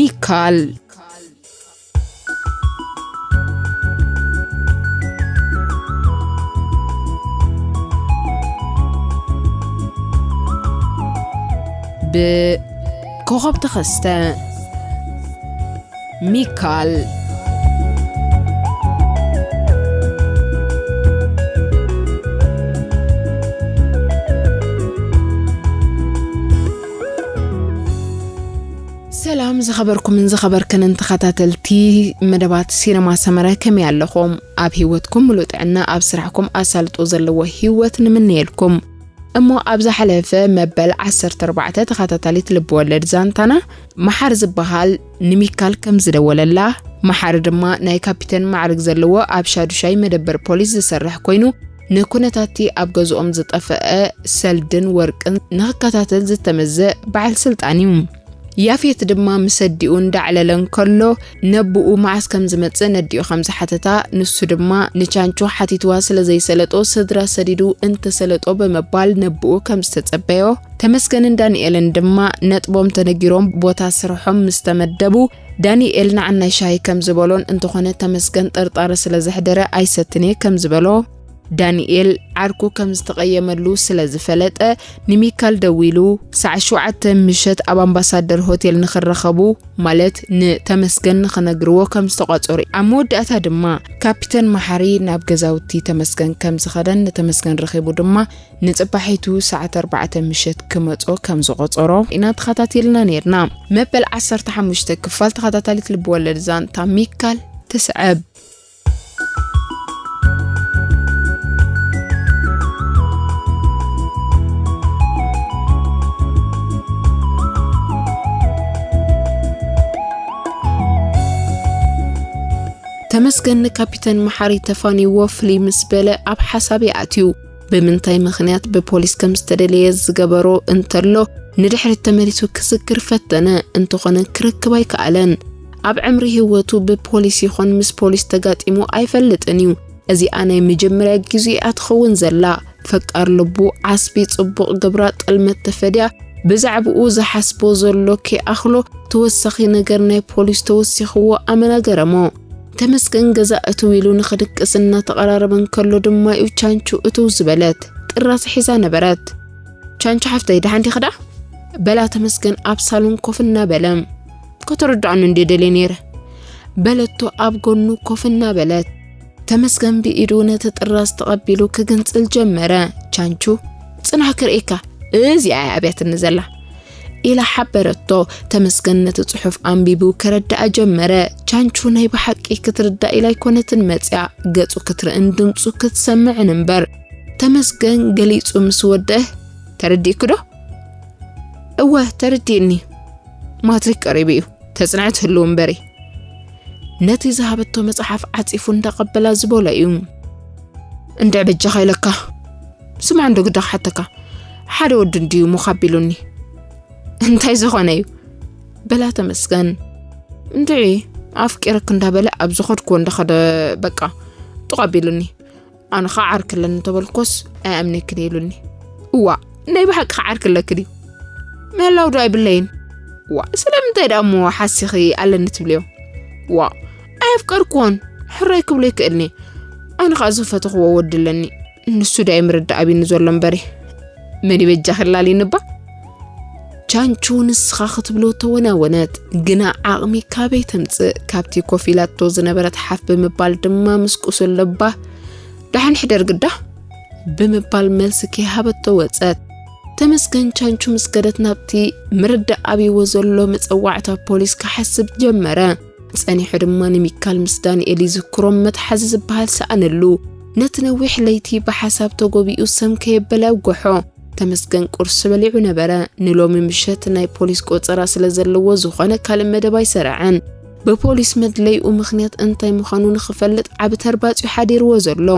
ሚካል። ብኮኸብ ተኸስተ። ሚካል። ሰላም ዝኸበርኩምን ዝኸበርክንን ተኸታተልቲ መደባት ሲነማ ሰመረ፣ ከመይ ኣለኹም? ኣብ ህይወትኩም ምሉእ ጥዕና፣ ኣብ ስራሕኩም ኣሳልጦ ዘለዎ ህይወት ንምነየልኩም። እሞ ኣብ ዝሓለፈ መበል ዓሰርተ ኣርባዕተ ተኸታታሊት ልብወለድ ዛንታና፣ መሓር ዝበሃል ንሚካል ከም ዝደወለላ፣ መሓር ድማ ናይ ካፒተን ማዕርግ ዘለዎ ኣብ ሻዱሻይ መደበር ፖሊስ ዝሰርሕ ኮይኑ፣ ንኩነታቲ ኣብ ገዝኦም ዝጠፈአ ሰልድን ወርቅን ንኽከታተል ዝተመዘ በዓል ስልጣን እዩ። ያፌት ድማ ምስ ኣዲኡ እንዳዕለለ እንከሎ፣ ነብኡ መዓስ ከም ዝመጽእ ነዲኡ ከም ዝሓተታ፣ ንሱ ድማ ንቻንቹ ሓቲትዋ ስለ ዘይሰለጦ፣ ስድራ ሰዲዱ እንተሰለጦ ብምባል ነብኡ ከም ዝተጸበዮ፣ ተመስገንን ዳንኤልን ድማ ነጥቦም ተነጊሮም ቦታ ስርሖም ምስ ተመደቡ፣ ዳንኤል ንዓናይ ሻሂ ከም ዝበሎን እንተኾነ ተመስገን ጥርጣረ ስለ ዘሕደረ ኣይሰትን'የ ከም ዝበሎ፣ ዳንኤል ዓርኩ ከም ዝተቐየመሉ ስለ ዝፈለጠ፣ ንሚካል ደዊሉ፣ ሰዓት ሸውዓተ ምሸት ኣብ ኣምባሳደር ሆቴል ንኽረኸቡ፣ ማለት ንተመስገን ንኽነግርዎ ከም ዝተቋጸሩ። ኣብ መወዳእታ ድማ፣ ካፒተን መሓሪ ናብ ገዛውቲ ተመስገን ከም ዝኸደን ንተመስገን ረኺቡ ድማ፣ ንጽባሒቱ ሰዓት ኣርባዕተ ምሸት ክመጾ ከም ዝቖጸሮ ኢና ተኸታቲልና ኔርና። መበል ዓሰርተ ሓሙሽተ ክፋል ተኸታታሊት ልብወለድ ዛንታ ሚካል ትስዕብ። ተመስገን ንካፒተን መሓሪ ተፋንይዎ ፍልይ ምስ በለ ኣብ ሓሳብ ይኣትዩ። ብምንታይ ምኽንያት ብፖሊስ ከም ዝተደለየ ዝገበሮ እንተሎ ንድሕሪት ተመሊሱ ክዝክር ፈተነ፣ እንተኾነ ክርክብ ኣይከኣለን። ኣብ ዕምሪ ህይወቱ ብፖሊስ ይኾን ምስ ፖሊስ ተጋጢሙ ኣይፈልጥን እዩ። እዚኣ ናይ መጀመርያ ግዜኣ ትኸውን ዘላ። ፈቃር ልቡ ዓስቢ ጽቡቕ ግብራ ጥልመት ተፈድያ፣ ብዛዕባኡ ዝሓስቦ ዘሎ ከይኣኽሎ ተወሳኺ ነገር ናይ ፖሊስ ተወሲኽዎ ኣመና ገረሞ። ተመስገን ገዛ እትው ኢሉ ንኽድቅስ እናተቐራረበ እንከሎ ድማ እዩ ቻንቹ እትው ዝበለት። ጥራዝ ሒዛ ነበረት። "ቻንቹ ሓፍተይ፣ ደሓን ዲኺ ደኣ?" በላ ተመስገን ኣብ ሳሎን ኮፍ እናበለ። "ከተረድኣኒ እንድየ ደልየ ነይረ?" በለቶ ኣብ ጎኑ ኮፍ እናበለት። ተመስገን ብኢዱ ነቲ ጥራዝ ተቐቢሉ ክግንጽል ጀመረ። ቻንቹ፣ "ጽናሕ ክርእየካ፣ እዚኣ እያ ኣብያትኒ ዘላ" ኢላ ሓበረቶ። ተመስገን ነቲ ጽሑፍ ኣንቢቡ ከረድኣ ጀመረ። ቻንቹ ናይ ብሓቂ ክትርዳእ ኢላ ኣይኮነትን መጽያ፣ ገጹ ክትርእን ድምጹ ክትሰምዕን እምበር። ተመስገን ገሊጹ ምስ ወደአ፣ "ተረዲእኪ ዶ?" "እወ፣ ተረዲእኒ። ማትሪክ ቀሪቡ እዩ። ተጽንዐ ትህልው እምበሪ።" ነቲ ዝሃበቶ መጽሓፍ ዓጺፉ እንዳቐበላ ዝበሎ እዩ። "እንድዒ በጃኻ ኢለካ። ስማዕ እንዶ ግዳ ክሓተካ። ሓደ ወዲ እንድዩ ሙኽ ኣቢሉኒ።" "እንታይ ዝኾነ እዩ?" በላ ተመስገን። "እንድዒ ኣፍቂረክ እንዳበለ ኣብ ዝኸድኩዎ እንዳኸደ በቃ ጥቕ ኣቢሉኒ። ኣነ ኸዓ ዓርኪ ኣለኒ እንተበልኮስ ኣይኣምነክን ኢሉኒ።" "እዋ፣ ናይ ብሓቂ ኸዓ ዓርኪ ኣለኪ ድዩ? ምህላው ዶ ኣይብለይን?" "እዋ፣ ስለምንታይ ደኣ እሞ ሓሲኺ ኣለኒ ትብልዮ?" "እዋ፣ ኣየፍቀርክዎን፣ ሕራይ ክብሎ ይክእልኒ። ኣነ ኸዓ ዝፈተኽዎ ወዲ ኣለኒ። ንሱ ደኣ ምርዳእ ኣቢኒ ዘሎ እምበሪ። መን ይበጃኺ ላሊኒ እባ?" ቻንቹ ንስኻ ክትብሎ ተወናወነት፣ ግና ዓቕሚ ካበይ ተምጽእ? ካብቲ ኮፍ ኢላቶ ዝነበረት ሓፍ ብምባል ድማ ምስ ቁሱል ልባ፣ "ደሓን ሕደር ግዳ" ብምባል መልሲ ከይሃበቶ ወጸት። ተመስገን ቻንቹ ምስ ከደት ናብቲ ምርዳእ ኣብይዎ ዘሎ መጸዋዕታ ፖሊስ ክሓስብ ጀመረ። ጸኒሑ ድማ ንሚካል ምስ ዳንኤል ይዝክሮም መትሓዚ ዝበሃል ሰኣነሉ። ነቲ ነዊሕ ለይቲ ብሓሳብ ተጎቢኡ ሰም ከየበለ ኣውገሖ። ተመስገን ቁርሲ በሊዑ ነበረ። ንሎሚ ምሸት ናይ ፖሊስ ቆጸራ ስለ ዘለዎ ዝኾነ ካልእ መደብ ኣይሰረዐን። ብፖሊስ መድለይኡ ምኽንያት እንታይ ምዃኑ ንኽፈልጥ ዓቢ ተርባጽ እዩ ሓዲርዎ ዘሎ።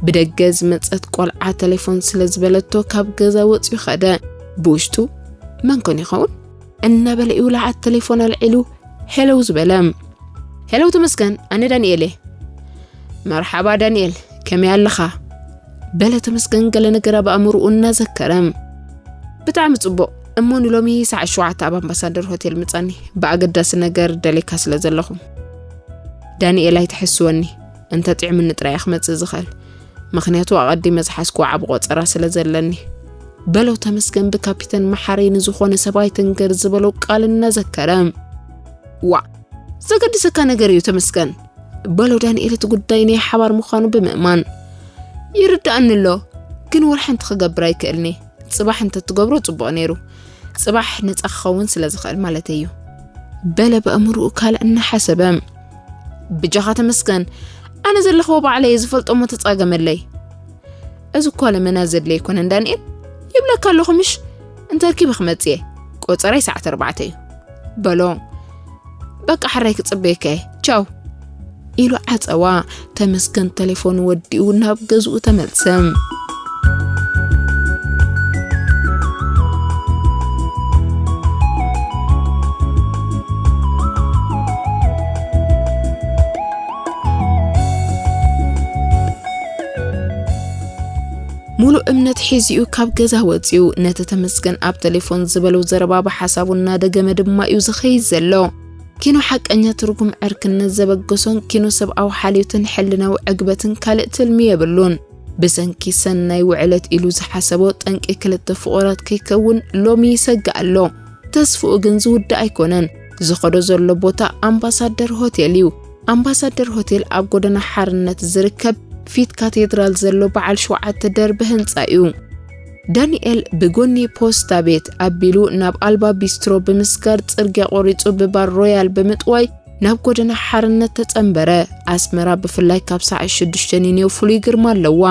ብደገ ዝመጸት ቆልዓ ተሌፎን ስለ ዝበለቶ ካብ ገዛ ወጺኡ ኸደ። ብውሽጡ መን ኮን ይኸውን? እናበለ እዩ ለዓት ተሌፎን ኣልዒሉ ሄለው ዝበለ። "ሄለው ተመስገን፣ ኣነ ዳንኤል እየ።" "መርሓባ ዳንኤል፣ ከመይ ኣለኻ?" በለ ተመስገን ገለ ነገር ኣብ ኣእምሮኡ እናዘከረ። "ብጣዕሚ ጽቡቕ፣ እሞ ንሎሚ ሰዓት ሸውዓተ ኣብ ኣምባሳደር ሆቴል ምጻኒ፣ ብኣገዳሲ ነገር ደሌካ ስለ ዘለኹ። ዳንኤል ኣይትሕስወኒ፣ እንተ ጥዕምኒ ጥራይ እየ ክመጽእ ዝኽእል፣ ምኽንያቱ ኣቐዲመ ዝሓዝክዎ ዓቢ ቆጸራ ስለ ዘለኒ። በሎ ተመስገን ብካፒተን መሓሪ ንዝኾነ ሰብኣይ ትንገር ዝበሎ ቃል እናዘከረ። ዋ፣ ዘገድሰካ ነገር እዩ ተመስገን፣ በሎ ዳንኤል እቲ ጉዳይ ናይ ሓባር ምዃኑ ብምእማን። ይርዳእኒ ኣሎ፣ ግን ወላ ሓንቲ ክገብር ኣይክእልኒ። ጽባሕ እንተ ትገብሮ ጽቡቕ ነይሩ። ጽባሕ ነጻ ክኸውን ስለ ዝኽእል ማለተይ እዩ። በለ በእምርኡ ካልእ እናሓሰበ። ብጃኻ ተመስገን፣ ኣነ ዘለኽዎ ባዕለይ እየ ዝፈልጦ እሞ ተጻገመለይ። እዚ እኳ ለመና ዘድልየ ኣይኮነን ዳንኤል። ይብለካ ኣለኹ ምሽ? እንተርኪበ ክመጽእ እየ። ቆጸራይ ሰዓት ኣርባዕተ እዩ። በሎ። በቃ ሕራይ ክጽበየካ እየ። ቻው። ኢሉ ዓጸዋ። ተመስገን ተሌፎኑ ወዲኡ ናብ ገዝኡ ተመልሰ። ሙሉእ እምነት ሒዙ'ዩ ካብ ገዛ ወጺኡ። ነቲ ተመስገን ኣብ ተሌፎን ዝበሎ ዘረባ ብሓሳቡ እናደገመ ድማ እዩ ዝኸይድ ዘሎ። ኪኖ ሓቀኛ ትርጉም ዕርክነት ዘበገሶን ኪኖ ሰብኣዊ ሓልዮትን ሕልናዊ ዕግበትን ካልእ ትልሚ የብሉን። ብሰንኪ ሰናይ ውዕለት ኢሉ ዝሓሰቦ ጠንቂ ክልተ ፍቑራት ከይከውን ሎሚ ይሰግእ ኣሎ። ተስፍኡ ግን ዝውዳእ ኣይኮነን። ዝኸዶ ዘሎ ቦታ ኣምባሳደር ሆቴል እዩ። ኣምባሳደር ሆቴል ኣብ ጎደና ሓርነት ዝርከብ ፊት ካቴድራል ዘሎ በዓል ሸውዓተ ደርቢ ህንጻ እዩ። ዳንኤል ብጎኒ ፖስታ ቤት ኣቢሉ ናብ ኣልባ ቢስትሮ ብምስጋር ጽርግያ ቆሪጹ ብባር ሮያል ብምጥዋይ ናብ ጎደና ሓርነት ተጸንበረ። ኣስመራ ብፍላይ ካብ ሰዓት ሽዱሽተ ንኔው ፍሉይ ግርማ ኣለዋ።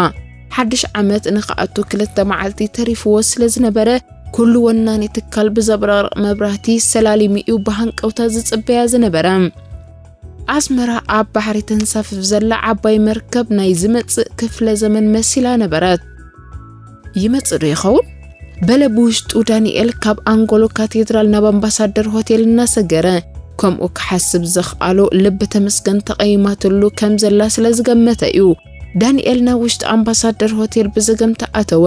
ሓድሽ ዓመት ንኽኣቱ ክልተ መዓልቲ ተሪፍዎ ስለ ዝነበረ፣ ኩሉ ወናኒ ትካል ብዘብረቕርቕ መብራህቲ ሰላሊሙ እዩ ብሃንቀውታ ዝጽበያ ዝነበረ። ኣስመራ ኣብ ባሕሪ ተንሳፍፍ ዘላ ዓባይ መርከብ ናይ ዝመጽእ ክፍለ ዘመን መሲላ ነበረት። ይመጽእ ዶ ይኸውን? በለ ብውሽጡ ዳንኤል ካብ ኣንጎሎ ካቴድራል ናብ ኣምባሳደር ሆቴል እናሰገረ። ከምኡ ክሓስብ ዘኽኣሎ ልቢ ተመስገን ተቐይማትሉ ከም ዘላ ስለ ዝገመተ እዩ። ዳንኤል ናብ ውሽጢ ኣምባሳደር ሆቴል ብዘገምታ ኣተወ።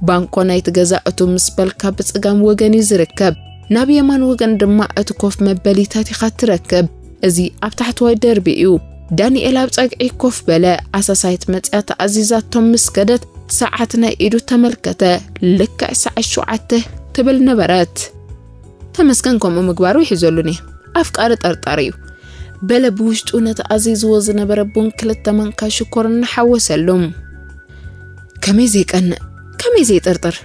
ባንኮ ናይቲ ገዛ እቱ ምስ በልካ ብጸጋም ወገን እዩ ዝርከብ። ናብ የማን ወገን ድማ እቲ ኮፍ መበሊታት ኢኻ ትረክብ። እዚ ኣብ ታሕተዋይ ደርቢ እዩ። ዳንኤል ኣብ ጸግዒ ኮፍ በለ። ኣሳሳይት መጽያ ተኣዚዛቶም ምስ ከደት ሰዓት ናይ ኢዱ ተመልከተ። ልክዕ ሰዓት ሸውዓተ ትብል ነበረት። ተመስገን ከምኡ ምግባሩ ይሕዘሉኒ። ኣፍቃሪ ጠርጣሪ እዩ። በለ ብውሽጡ ነቲ ኣዚዝዎ ዝነበረ ቡን ክልተ ማንካ ሽኮር እናሓወሰሉ። ከመይ ዘይቀንእ፣ ከመይ ዘይጥርጥር።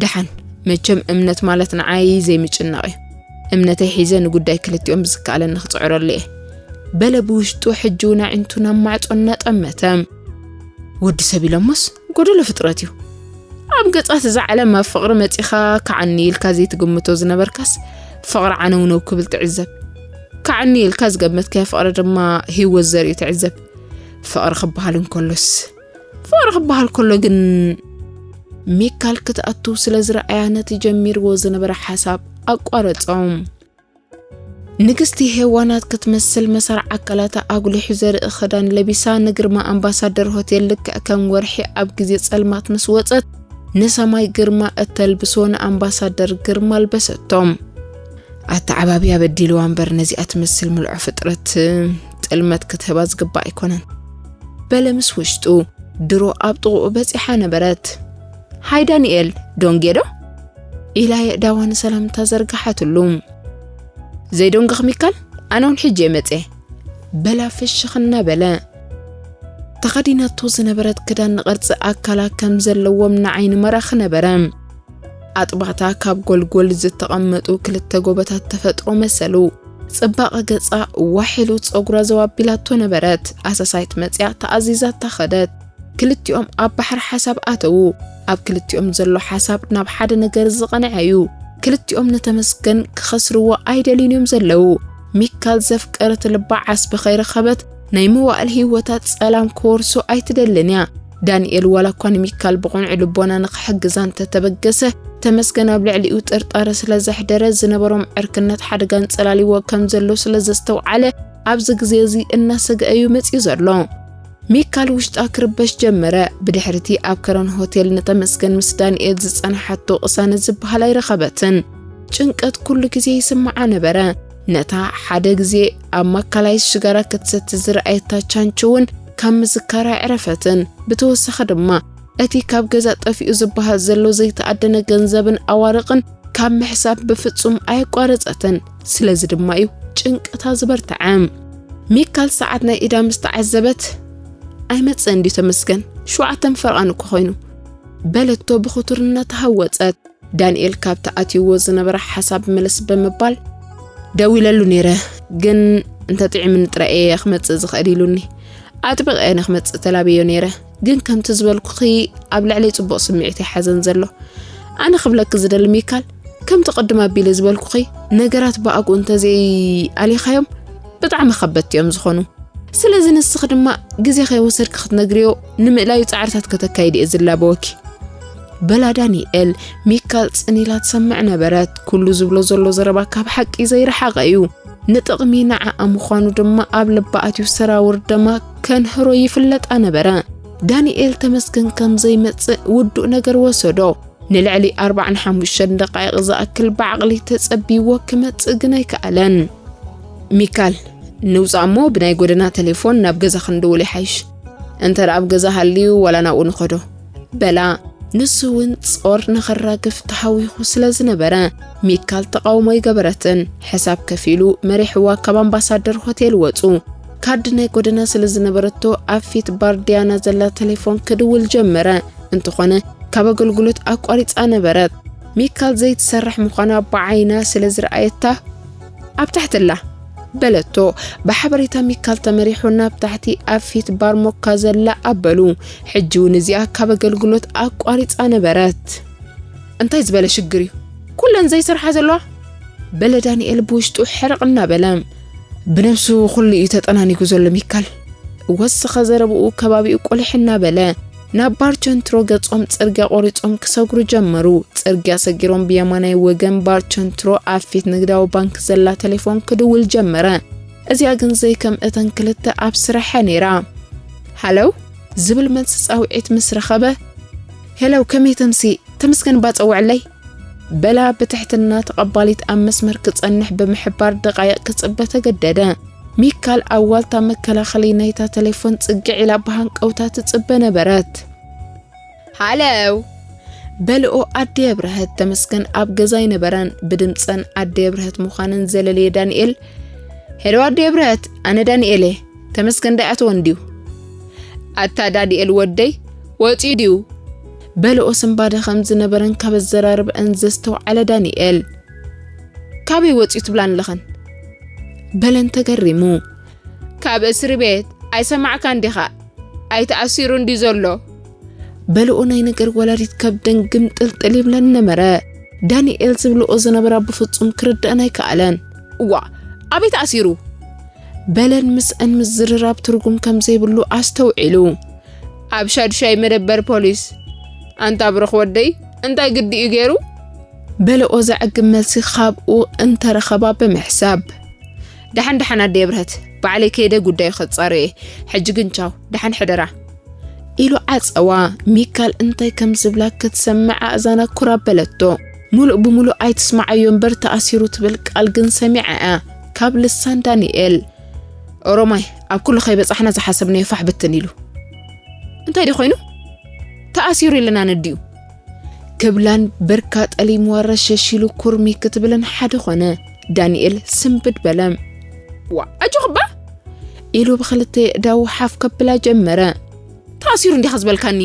ደሓን፣ መቸም እምነት ማለት ንዓይ ዘይምጭናቕ እዩ። እምነተይ ሒዘ ንጉዳይ ክልቲኦም ብዝከኣለኒ ክጽዕረሉ እየ። በለ ብውሽጡ ሕጂ እውን ኣዒንቱ ናብ ማዕጾ እናጠመተ። ወዲ ሰብ ኢሎሞስ ጎደሎ ፍጥረት እዩ። ኣብ ገጻት እዛ ዓለም ኣብ ፍቕሪ መጺኻ ከዓኒ ኢልካ ዘይትግምቶ ዝነበርካስ ፍቕሪ ዓነውነው ክብል ትዕዘብ። ከዓኒ ኢልካ ዝገመትካዮ ፍቕሪ ድማ ህይወት ዘርእዩ ትዕዘብ። ፍቕሪ ክበሃል እንከሎስ፣ ፍቕሪ ክበሃል ከሎ ግን ሚካል ክትኣቱ ስለ ዝረኣያ ነቲ ጀሚርዎ ዝነበረ ሓሳብ ኣቋረጾ። ንግስቲ ሄዋናት ክትመስል መሳርዕ ኣካላታ ኣጉሊሑ ዘርኢ ክዳን ለቢሳ ንግርማ ኣምባሳደር ሆቴል ልክዕ ከም ወርሒ ኣብ ግዜ ጸልማት ምስ ወጸት ንሰማይ ግርማ እተልብሶ ንኣምባሳደር ግርማ ኣልበሰቶ። ኣተዓባብያ በዲልዋ እምበር ነዚኣ ትመስል ምልዖ ፍጥረት ጥልመት ክትህባ ዝግባእ ኣይኮነን። በለ ምስ ውሽጡ ድሮ ኣብ ጥቕኡ በጺሓ ነበረት። ሃይ ዳንኤል፣ ዶንጌ ዶ? ኢላ የእዳዋ ንሰላምታ ዘርግሓትሉ። ዘይዶንግኽ ሚካል፣ ኣነ እውን ሕጂ እየ መጽየ። በላ ፍሽኽ እናበለ። ተኸዲናቶ ዝነበረት ክዳን ንቕርጺ ኣካላ ከም ዘለዎም ንዓይኒ ማራኺ ነበረ። ኣጥባታ ካብ ጎልጎል ዝተቐመጡ ክልተ ጎቦታት ተፈጥሮ መሰሉ። ጽባቐ ገጻ ዋሕ ኢሉ ጸጉራ ዘው ኣቢላቶ ነበረት። ኣሳሳይት መጽያ ተኣዚዛታ ኸደት። ክልቲኦም ኣብ ባሕሪ ሓሳብ ኣተዉ። ኣብ ክልቲኦም ዘሎ ሓሳብ ናብ ሓደ ነገር ዝቐንዐ እዩ። ክልቲኦም ንተመስገን ክኸስርዎ ኣይደልዩን እዮም ዘለዉ። ሚካል ዘፍቀረት ልባ ዓስቢ ከይረኸበት ናይ መዋእል ህይወታ ጸላም ክወርሶ ኣይትደልን እያ። ዳንኤል ዋላ እኳ ንሚካል ብቕኑዕ ልቦና ንኽሕግዛ እንተተበገሰ፣ ተመስገን ኣብ ልዕሊኡ ጥርጣረ ስለ ዘሕደረ ዝነበሮም ዕርክነት ሓደጋ ኣንጸላልይዎ ከም ዘሎ ስለ ዘስተውዓለ ኣብዚ ግዜ እዚ እናሰግአ እዩ መጺኡ ዘሎ። ሚካል ውሽጣ ክርበሽ ጀመረ። ብድሕርቲ ኣብ ከረን ሆቴል ንተመስገን ምስ ዳንኤል ዝጸንሓቶ ቅሳነት ዝበሃል ኣይረኸበትን። ጭንቀት ኩሉ ግዜ ይስምዓ ነበረ። ነታ ሓደ ግዜ ኣብ ማካላይ ሽጋራ ክትሰቲ ዝረኣየታ ቻንቺ እውን ካብ ምዝካራ ኣይዕረፈትን። ብተወሳኺ ድማ እቲ ካብ ገዛ ጠፊኡ ዝበሃል ዘሎ ዘይተኣደነ ገንዘብን ኣዋርቕን ካብ ምሕሳብ ብፍጹም ኣየቋረጸትን። ስለዚ ድማ እዩ ጭንቀታ ዝበርትዐ። ሚካል ሰዓት ናይ ኢዳ ምስ ተዓዘበት፣ "ኣይመጽእን ድዩ ተመስገን? ሸውዓተን ፈርቓን እኮ ኮይኑ?" በለቶ ብኽቱርነት ተሃወጸት። ዳንኤል ካብቲ ኣትይዎ ዝነበረ ሓሳብ መለስ ብምባል፣ "ደዊለሉ ነይረ፣ ግን እንተጥዒምኒ ጥራይ እየ ክመጽእ ዝኽእል ኢሉኒ። ኣጥቢቐ እየ ንክመጽእ ተላብዮ ነይረ፣ ግን ከምቲ ዝበልኩኺ ኣብ ልዕለይ ጽቡቕ ስምዒት እዩ ሓዘን ዘሎ። ኣነ ክብለኪ ዝደሊ ሚካል፣ ከምቲ ቅድም ኣቢለ ዝበልኩኺ፣ ነገራት ብኣግኡ እንተዘይኣሊኻዮም ብጣዕሚ ከበድቲ እዮም ዝኾኑ። ስለዚ ንስኺ ድማ ግዜ ከይወሰድኪ ክትነግርዮ፣ ንምእላዩ ጻዕርታት ከተካይዲ እየ ዝላበወኪ" በላ ዳንኤል። ሚካል ጽን ኢላ ትሰምዕ ነበረት። ኩሉ ዝብሎ ዘሎ ዘረባ ካብ ሓቂ ዘይረሓቐ እዩ። ንጥቕሚ ንዓኣ ምዃኑ ድማ ኣብ ልባ ኣትዩ ሰራውር ደማ ከንህሮ ይፍለጣ ነበረ። ዳንኤል ተመስገን ከም ዘይመጽእ ውዱእ ነገር ወሰዶ። ንልዕሊ ኣርባዓን ሓሙሽተን ደቃይቕ ዝኣክል ብዓቕሊ ተጸቢዎ ክመጽእ ግን ኣይከኣለን። "ሚካል፣ ንውጻእ እሞ ብናይ ጎደና ቴሌፎን ናብ ገዛ ክንድውል ይሓይሽ። እንተ ደኣ ኣብ ገዛ ሃልዩ ዋላ ናብኡ ንኸዶ" በላ። ንሱ እውን ጾር ንኸራግፍ ተሃዊኹ ስለ ዝነበረ፣ ሚካል ተቓውሞ ኣይገበረትን። ሕሳብ ከፊሉ መሪሕዋ ካብ ኣምባሳደር ሆቴል ወጹ። ካርድ ናይ ጎደና ስለ ዝነበረቶ፣ ኣብ ፊት ባር ዲያና ዘላ ቴሌፎን ክድውል ጀመረ። እንተኾነ፣ ካብ ኣገልግሎት ኣቋሪጻ ነበረት። ሚካል ዘይትሰርሕ ምዃና ብዓይና ስለ ዝረኣየታ፣ "ኣብ ታሕቲ ኣላ" በለቶ። ብሓበሬታ ሚካል ተመሪሑ ናብ ታሕቲ ኣብ ፊት ባር ሞካ ዘላ ኣበሉ። ሕጂ እውን እዚኣ ካብ ኣገልግሎት ኣቋሪጻ ነበረት። "እንታይ ዝበለ ሽግር እዩ ኩለን ዘይሰርሓ ዘለዋ?" በለ ዳንኤል ብውሽጡ ሕርቕ እናበለ። "ብነብሱ ኩሉ እዩ ተጠናኒጉ ዘሎ ሚካል" ወሰኸ ዘረብኡ ከባቢኡ ቁልሕ እናበለ። ናብ ባር ቸንትሮ ገጾም ጽርግያ ቆሪጾም ክሰግሩ ጀመሩ። ጽርግያ ሰጊሮም ብየማናይ ወገን ባር ቸንትሮ ኣብ ፊት ንግዳዊ ባንክ ዘላ ቴሌፎን ክድውል ጀመረ። እዚኣ ግን ዘይከም እተን ክልተ ኣብ ስራሐ ነይራ። "ሃለው" ዝብል መልሲ ጻውዒት ምስ ረኸበ፣ "ሄለው፣ ከመይ ተምሲ? ተመስገን እባ ጸውዕለይ" በላ ብትሕትና ተቐባሊት ኣብ መስመር ክጸንሕ ብምሕባር ደቓይቕ ክጽበ ተገደደ። ሚካል ኣብ ዋልታ መከላኸሊ ናይታ ቴሌፎን ጽግዕ ኢላ ብሃንቀውታ ትጽበ ነበረት። "ሃለው!" በልኦ ኣደይ ኣብርሀት። ተመስገን ኣብ ገዛ ኣይነበረን። ብድምጸን ኣደይ ኣብርሀት ምዃነን ዘለለየ ዳንኤል፣ "ሄሎ ኣደይ ኣብርሀት፣ ኣነ ዳንኤል እየ። ተመስገን ዳይኣተወን ድዩ?" "ኣታ ዳንኤል ወደይ፣ ወጺኡ ድዩ?" በልኦ ስንባደ ከም ዝነበረን ካብ ኣዘራርብአን ዘስተውዓለ ዳንኤል፣ "ካበይ ወጺኡ ትብላን ኣለኸን?" በለን ተገሪሙ። "ካብ እስሪ ቤት ኣይሰማዕካን ዲኻ? ኣይተኣሲሩን ድዩ ዘሎ?" በልኦ ናይ ነገር ወላዲት ከብደን ግምጥልጥል ይብለን ነበረ። ዳንኤል ዝብልኦ ዝነበራ ብፍጹም ክርድአን ኣይከኣለን። "እዋ፣ ኣበይ ተኣሲሩ?" በለን ምስአን ምዝርራብ ትርጉም ከም ዘይብሉ ኣስተውዒሉ። "ኣብ ሻዱሻይ መደበር ፖሊስ። ኣንታ ብሩኽ ወደይ፣ እንታይ ግዲ እዩ ገይሩ?" በልኦ ዘዕግብ መልሲ ካብኡ እንተረኸባ ብምሕሳብ፣ "ደሓን ደሓን ኣደይ ኣብርሀት፣ ባዕለይ ከይደ ጉዳዩ ከጻርዮ እየ። ሕጂ ግን ቻው፣ ደሓን ሕደራ" ኢሉ ዓጸዋ። ሚካል እንታይ ከም ዝብላ ክትሰምዕ ኣእዛና ኩር ኣበለቶ። ሙሉእ ብሙሉእ ኣይትስምዓዮ እምበር ተኣሲሩ ትብል ቃል ግን ሰሚዓ እያ ካብ ልሳን ዳንኤል። "ኦሮማይ፣ ኣብ ኩሉ ከይበጻሕና ዝሓሰብናዮ ፋሕ ብትን ኢሉ። እንታይ ድዩ ኮይኑ? ተኣሲሩ ኢልና ነድዩ?" ክብላን ብርካ ጠሊምዋ ረሸሽ ኢሉ ኩርሚ ክትብልን ሓደ ኾነ። ዳንኤል ስንብድ በለ። "ዋ፣ ኣጆኺ እባ!" ኢሉ ብኽልተ የእዳዉ ሓፍ ከብላ ጀመረ። "ተኣሲሩ እንዲኻ ዝበልካኒ?"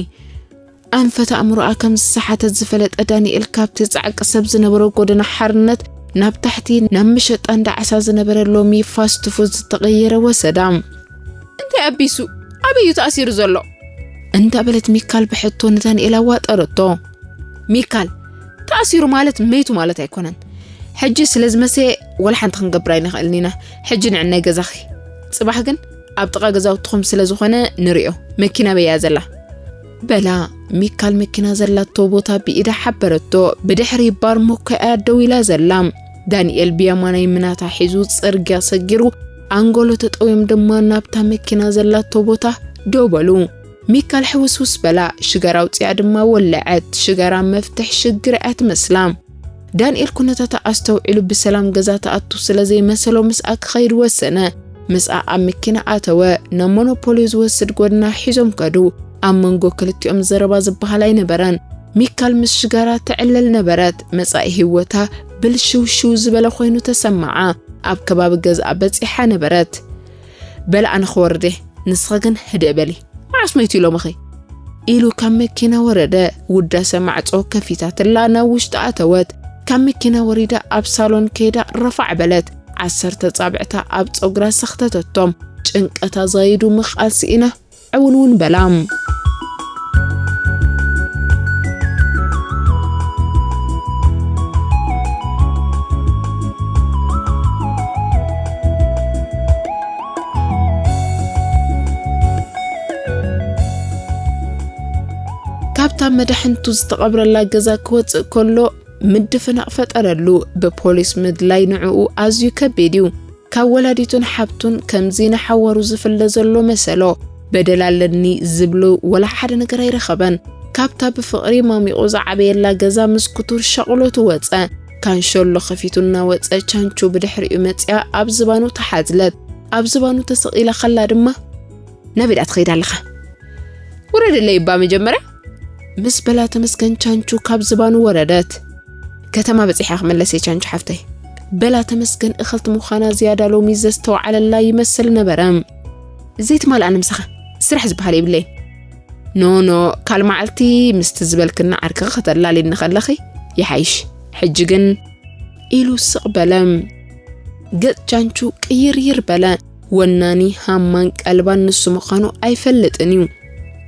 ኣንፈት ኣእምሮኣ ከም ዝሰሓተት ዝፈለጠ ዳንኤል ካብቲ ጻዕቂ ሰብ ዝነበሮ ጎደና ሓርነት ናብ ታሕቲ ናብ መሸጣ እንዳ ዓሳ ዝነበረ ሎሚ ፋስት ፉድ ዝተቐየረ ወሰዳ። "እንታይ ኣቢሱ? ኣበይ እዩ ተኣሲሩ ዘሎ?" እንዳበለት ሚካል ብሕቶ ንዳንኤል ኣዋጠረቶ። ሚካል፣ "ተኣሲሩ ማለት መይቱ ማለት ኣይኮነን። ሕጂ ስለ ዝመሰየ ወላ ሓንቲ ክንገብር ኣይንኽእልን ኢና። ሕጂ ንዕናይ ገዛኺ። ጽባሕ ግን ኣብ ጥቓ ገዛውትኹም ስለ ዝኾነ ንሪኦ። መኪና በያ ዘላ?" በላ። ሚካል መኪና ዘላቶ ቦታ ብኢዳ ሓበረቶ። ብድሕሪ ባር ሞኮያ ደው ኢላ ዘላ። ዳንኤል ብየማናይ ምናታ ሒዙ ጽርግያ ሰጊሩ፣ ኣንጎሎ ተጠውዮም ድማ ናብታ መኪና ዘላቶ ቦታ ደው በሉ። ሚካል ሕውስውስ በላ፣ ሽጋራ ኣውጺኣ ድማ ወለዐት። ሽጋራ መፍትሕ ሽግር እያ ትመስላ። ዳንኤል ኩነታታ ኣስተውዒሉ ብሰላም ገዛ ትኣቱ ስለ ዘይመሰሎ ምስኣ ክኸይድ ወሰነ። ምስኣ ኣብ መኪና ኣተወ። ናብ ሞኖፖልዮ ዝወስድ ጎደና ሒዞም ከዱ። ኣብ መንጎ ክልቲኦም ዘረባ ዝበሃል ኣይነበረን። ሚካል ምስ ሽጋራ ትዕለል ነበረት። መጻኢ ህይወታ ብልሽውሽው ዝበለ ኮይኑ ተሰምዓ። ኣብ ከባቢ ገዝኣ በጺሓ ነበረት። በል ኣነ ክወርድ እየ፣ ንስኺ ግን ህድእ በሊ። መዓስ መይቱ ኢሎምኺ? ኢሉ ካብ መኪና ወረደ። ውዳሰ ማዕጾ ከፊታትላ ናብ ውሽጢ ኣተወት። ካብ መኪና ወሪዳ ኣብ ሳሎን ከይዳ ረፋዕ በለት። ዓሰርተ ጻብዕታ ኣብ ጸጉራ ሰኽተተቶም። ጭንቀታ ዛይዱ ምኽኣል ስኢና ዕውንውን በላ። ካብታ መዳሕንቱ ዝተቐብረላ ገዛ ክወጽእ ከሎ ምድፍናቕ ፈጠረሉ። ብፖሊስ ምድላይ ንዕኡ ኣዝዩ ከቢድ እዩ። ካብ ወላዲቱን ሓብቱን ከምዚ ንሓዋሩ ዝፍለ ዘሎ መሰሎ። በደል ኣለኒ ዝብሎ ወላ ሓደ ነገር ኣይረኸበን። ካብታ ብፍቕሪ ማሚቑ ዝዓበየላ ገዛ ምስ ክቱር ሻቕሎቱ ወጸ። ካንሸሎ ከፊቱ እናወጸ ቻንቹ ብድሕሪኡ መጺኣ ኣብ ዝባኑ ተሓዝለት። ኣብ ዝባኑ ተሰቒላ ከላ ድማ፣ ናበይ ደኣ ትኸይድ ኣለኻ? ውረደለይ እባ መጀመርያ። ምስ በላ ተመስገን ቻንቹ ካብ ዝባኑ ወረደት። ከተማ በጺሐ ክምለስ እየ ቻንቹ ሓፍተይ። በላ ተመስገን እኽልቲ ምዃና ዝያዳ ሎሚ ዘስተውዓለላ ይመስል ነበረ። ዘይትማልኣኒ ምሳኻ ስራሕ ዝበሃል የብለይን። ኖ ኖ፣ ካል መዓልቲ ምስቲ ዝበልክና ዓርክኺ ከተላልይኒ ከለኺ ይሓይሽ። ሕጂ ግን ኢሉ ስቕ በለ። ገጽ ቻንቹ ቅይርይር በለ። ወናኒ ሃማን ቀልባን ንሱ ምዃኑ ኣይፈልጥን እዩ።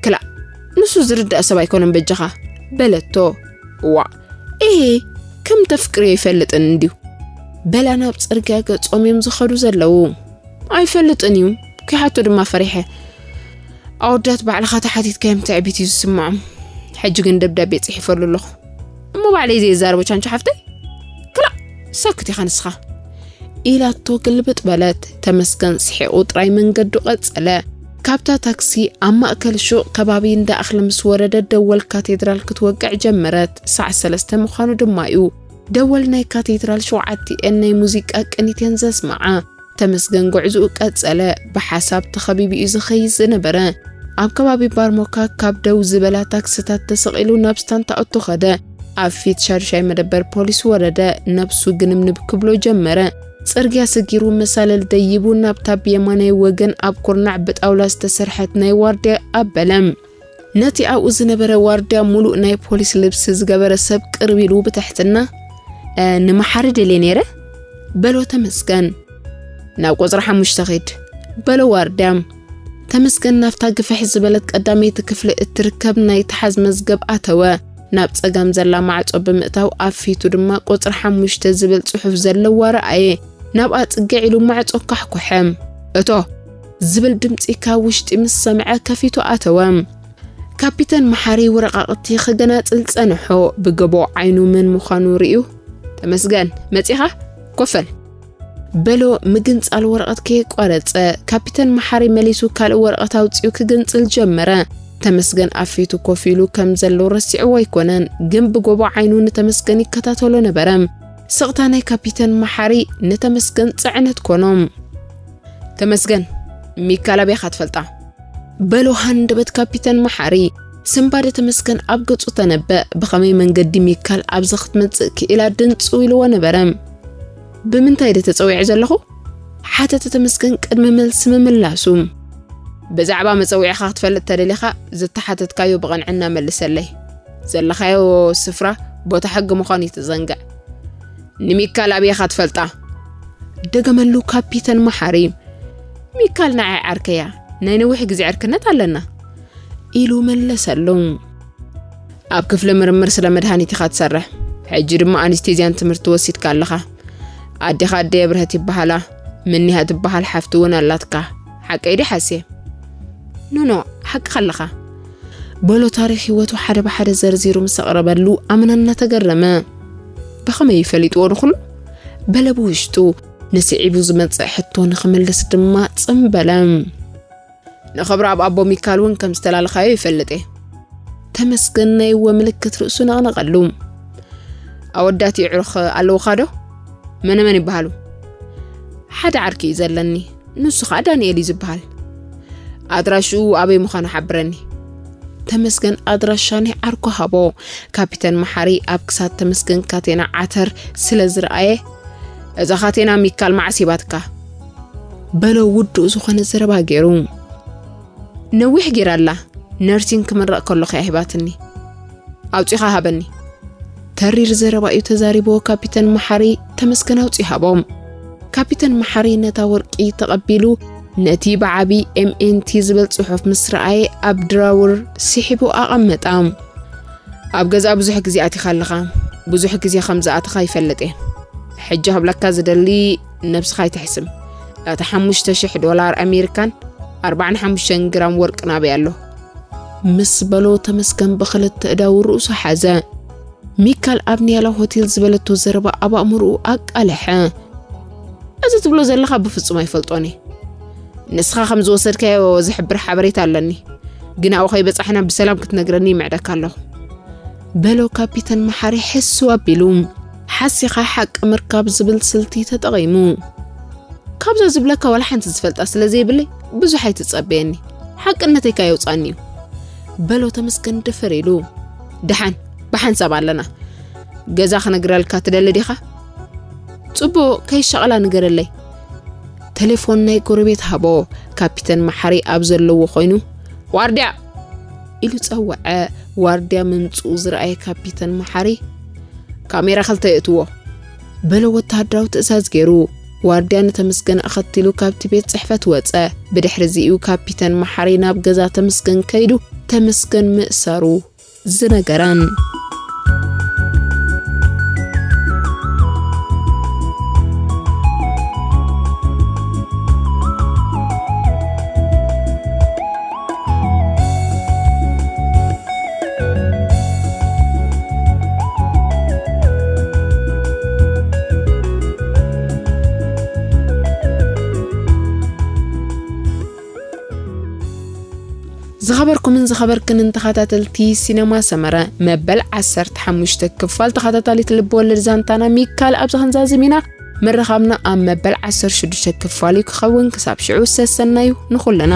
ክላእ፣ ንሱ ዝርዳእ ሰብ ኣይኮነን በጃኻ በለቶ። እዋ፣ ኤሄ፣ ከም ተፍቅርዮ ኣይፈልጥን እንድዩ። በላ ናብ ጽርግያ ገጾም እዮም ዝኸዱ ዘለዉ። ኣይፈልጥን እዩ፣ ክሓቶ ድማ ፈሪሐ። ኣወዳት ባዕልኻ ተሓቲትካዮም ትዕቢት እዩ ዝስምዖም። ሕጂ ግን ደብዳቤ ጽሒፈሉ ኣለኹ። እሞ ባዕለይ ዘየዛርቦ ቻንቹ ሓፍተይ? ክላእ፣ ሰክት ኢኻ ንስኻ። ኢላቶ ግልብጥ በለት። ተመስገን ስሒቑ ጥራይ መንገዱ ቀጸለ። ካብታ ታክሲ ኣብ ማእከል ሹቕ ከባቢ እንዳ ኣኽሊ ምስ ወረደ ደወል ካቴድራል ክትወቅዕ ጀመረት። ሳዕ ሰለስተ ምዃኑ ድማ እዩ። ደወል ናይ ካቴድራል ሸውዓቲኤን ናይ ሙዚቃ ቅኒት እየን ዘስምዓ። ተመስገን ጉዕዝኡ ቀጸለ። ብሓሳብ ተኸቢቡ እዩ ዝኸይድ ዝነበረ። ኣብ ከባቢ ባርሞካ ካብ ደው ዝበላ ታክስታት ተሰቒሉ ናብ ስታንታኦቶ ከደ። ኣብ ፊት ሻዱሻይ መደበር ፖሊስ ወረደ። ነብሱ ግንብንብ ክብሎ ጀመረ። ጽርግያ ሰጊሩ መሳለል ደይቡ ናብታ ብየማናይ ወገን ኣብ ኩርናዕ ብጣውላ ዝተሰርሐት ናይ ዋርድያ ኣበለ። ነቲ ኣብኡ ዝነበረ ዋርድያ፣ ሙሉእ ናይ ፖሊስ ልብሲ ዝገበረ ሰብ ቅርብ ኢሉ ብትሕትና፣ "እ፣ ንመሓሪ ደልየ ነይረ?" በሎ ተመስገን። "ናብ ቁጽሪ ሓሙሽተ ኺድ," በሎ ዋርድያ። ተመስገን ናብታ ግፍሕ ዝበለት ቀዳመይቲ ክፍሊ እትርከብ ናይ ተሓዝ መዝገብ ኣተወ። ናብ ጸጋም ዘላ ማዕጾ ብምእታው ኣብ ፊቱ ድማ ቁጽሪ ሓሙሽተ ዝብል ጽሑፍ ዘለዋ ረኣየ። ናብኣ ጽግዕ ኢሉ ማዕጾ ካሕኩሐ። "እቶ!" ዝብል ድምጺ ካብ ውሽጢ ምስ ሰምዐ ከፊቱ ኣተወ። ካፒተን መሓሪ ወረቓቕቲ ክገናጽል ጸንሖ። ብገቦ ዓይኑ መን ምዃኑ ርእዩ፣ "ተመስገን፣ መጺኻ? ኮፍ በል!" በሎ ምግንጻል ወረቐት ከየቋረጸ። ካፒተን መሓሪ መሊሱ ካልእ ወረቐት ኣውጺኡ ክግንጽል ጀመረ። ተመስገን ኣብ ፊቱ ኮፍ ኢሉ ከም ዘሎ ረሲዕዎ ኣይኮነን፣ ግን ብጎቦ ዓይኑ ንተመስገን ይከታተሎ ነበረ። ስቕታ ናይ ካፒተን መሓሪ ንተመስገን ጽዕነት ኮኖ። "ተመስገን፣ ሚካል ኣበይ ኢኻ ትፈልጣ?" በሎ ሃንደበት ካፒተን መሓሪ። ስንባደ ተመስገን ኣብ ገጹ ተነበ። ብኸመይ መንገዲ ሚካል ኣብዚ ክትመጽእ ክኢላ ድንጽው ኢልዎ ነበረ። "ብምንታይ ደ ተጸዊዐ ዘለኹ?" ሓተተ ተመስገን ቅድሚ መልሲ ምምላሱ። "ብዛዕባ መጸዊዕኻ ክትፈልጥ ተደሊኻ ዝተሓተትካዮ ብቐንዕና መልሰለይ። ዘለኻዮ ስፍራ ቦታ ሕጊ ምዃኑ ይትዘንግዕ። ንሚካል ኣበይ ኢኻ ትፈልጣ?" ደገመሉ ካፒተን መሓሪ። "ሚካል ንዓይ ዓርከያ፣ ናይ ነዊሕ ግዜ ዕርክነት ኣለና," ኢሉ መለሰሉ። "ኣብ ክፍሊ ምርምር ስለ መድሃኒት ኢኻ ትሰርሕ፣ ሕጂ ድማ ኣንስቴዝያን ትምህርቲ ወሲድካ ኣለኻ። ኣዴኻ ኣደይ ኣብርሀት ይበሃላ፣ ምኒሃ ትበሃል ሓፍቲ እውን ኣላትካ። ሓቀይ ድየ ሓስየ?" "ኖኖ፣ ሓቅኻ ኣለኻ," በሎ ታሪኽ ህይወቱ ሓደ ብሓደ ዘርዚሩ ምስ ኣቕረበሉ ኣምና እናተገረመ። "ብኸመይ እዩ ፈሊጥዎ ንኹሉ?" በለ ብውሽጡ። ንስዒቡ ዝመጽእ ሕቶ ንኽምልስ ድማ ጽም በለ። ንኽብሪ ኣብ ኣቦ ሚካል እውን ከም ዝተላለኻዮ ይፈልጥ እየ። ተመስገን ናይ እወ ምልክት ርእሱ ነቕነቐሉ። ኣወዳት ይዕሩኽ ኣለውኻ ዶ? መነመን ይበሃሉ? ሓደ ዓርኪ እዩ ዘለኒ፣ ንሱ ኸዓ ዳንኤል እዩ ዝበሃል። ኣድራሽኡ ኣበይ ምዃኑ ሓብረኒ። ተመስገን ኣድራሻ ናይ ዓርኩ ሃቦ። ካፒተን መሓሪ ኣብ ክሳድ ተመስገን ካቴና ዓተር ስለ ዝረኣየ፣ "እዛ ካቴና ሚካል መዓስ ሂባትካ?" በሎ ውዱእ ዝኾነ ዘረባ ገይሩ። "ነዊሕ ገይራ ኣላ፣ ነርሲንግ ክምረቕ ከለኹ እያ ሂባትኒ። ኣውጺኻ ሃበኒ።" ተሪር ዘረባ እዩ ተዛሪብዎ ካፒተን መሓሪ። ተመስገን ኣውጺኡ ሃቦ። ካፒተን መሓሪ ነታ ወርቂ ተቐቢሉ፣ ነቲ ብዓቢ ኤምኤንቲ ዝብል ጽሑፍ ምስ ረኣየ፣ ኣብ ድራውር ስሒቡ ኣቐመጣ። "ኣብ ገዛ ብዙሕ ግዜ ኣቲኻ ኣለኻ፣ ብዙሕ ግዜ ከም ዝኣተኻ ይፈልጥ እየ። ሕጂ ክብለካ ዝደሊ፣ ነብስኻ ኣይትሕስም። እቲ ሓሙሽተ ሽሕ ዶላር ኣሜሪካን ኣርባዓን ሓሙሽተን ግራም ወርቂ ናበይ ኣሎ?" ምስ በሎ ተመስገን ብኽልተ እዳው ርእሱ ሓዘ። ሚካል ኣብ ኒያላ ሆቴል ዝበለቶ ዘረባ ኣብ ኣእምሮኡ ኣቃለሐ። "እዚ ትብሎ ዘለኻ ብፍጹም ኣይፈልጦን እየ። ንስኻ ከም ዝወሰድካዮ ዝሕብር ሓበሬታ ኣለኒ፣ ግን ኣብኡ ከይበጻሕና ብሰላም ክትነግረኒ ይምዕደካ ኣለኹ።" በሎ ካፒተን መሓሪ ሕስው ኣቢሉ። ሓሲኻ ሓቂ ምርካብ ዝብል ስልቲ ተጠቒሙ። "ካብዛ ዝብለካ ዋላ ሓንቲ ዝፈልጣ ስለ ዘይብለይ ብዙሕ ኣይትጸበየኒ። ሓቅነተይካ የውጻኒ እዩ።" በሎ ተመስገን ድፍር ኢሉ። "ደሓን፣ ብሓንሳብ ኣለና። ገዛ ክነግረልካ ትደሊ ዲኻ?" "ጽቡቕ፣ ከይሻቐላ ንገረለይ።" ቴሌፎን ናይ ጎረቤት ሃቦ። ካፒተን መሓሪ ኣብ ዘለዎ ኮይኑ፣ "ዋርድያ!" ኢሉ ጸወዐ። ዋርድያ ምምጽኡ ዝረኣየ ካፒተን መሓሪ፣ "ካሜራ ክልተ የእትዎ!" በሎ ወተሃደራዊ ትእዛዝ ገይሩ። ዋርድያ ንተመስገን ኣኸቲሉ ካብቲ ቤት ጽሕፈት ወጸ። ብድሕሪ እዚኡ ካፒተን መሓሪ ናብ ገዛ ተመስገን ከይዱ ተመስገን ምእሳሩ ዝነገረን። ዝኸበርኩምን ዝኸበርክንን ተኸታተልቲ ሲነማ ሰመረ፣ መበል ዓሰርተ ሓሙሽተ ክፋል ተኸታታሊት ልብ ወለድ ዛንታና ሚካል ኣብዚ ክንዛዝም ኢና። ምርኻብና ኣብ መበል ዓሰርተ ሽዱሽተ ክፋል እዩ ክኸውን። ክሳብ ሽዑ ሰሰናዩ ንኹልና።